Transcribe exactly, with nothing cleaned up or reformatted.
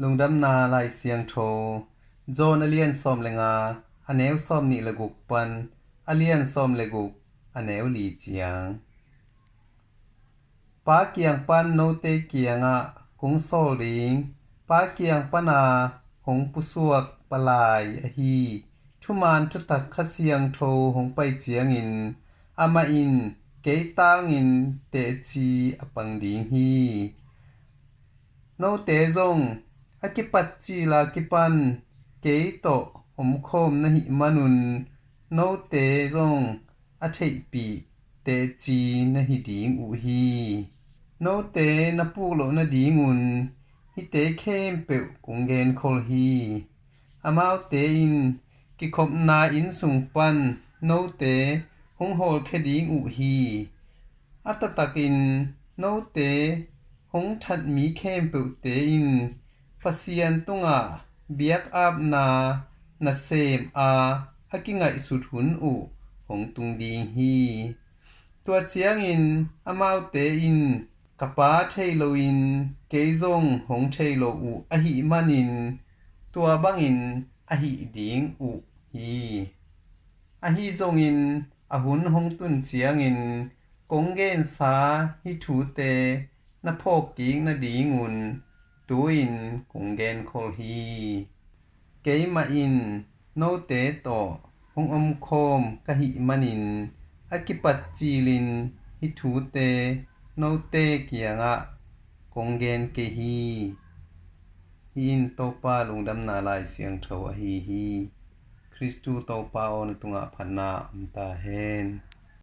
Lungdamna Lai Siangtho, John a lian sawm le nga, a neu sawm nih le guk pan a lian sawm le guk, a neu li ciang. Pa kiang pan note kiangah kong sawl ding, Pa kiang pana hong pusuak palai ahi, thuman thutak Kha Siangtho hong pai ciangin amah in kei tangin teci a pang ding hi. Note zong a kipat cila kipan kei tawh omkhawm na hih manun note zong a theihpih teci na hi ding uh hi. Note na puk loh nadingun hihte khempeuh kong genkhol hi. Amaute in kikhopna inn sung pan note hong hawlkhia ding uh hi. A taktakin note hong that mi khempeuhte in Pasian tungah biakapna nasem a a kingaihsut hun uh hong tung ding hi. Tua ciangin amaute in ka Pa thei loin kei zong hong thei lo uh ahih manin tua bangin a hih ding uh hi. Ahi zongin a hun hong tun ciangin kong gensa hih thute na phawkkik nadingun tu-in kong genkhol hi. Keimah in note tawh hong omkhawm ka hih manin a kipat cilin hih thute note kiangah kong gen kei hi. Hih in Topa Lungdamna Lai Siangtho ahi hi. Khristu Topa aw, na tungah phatna om ta hen.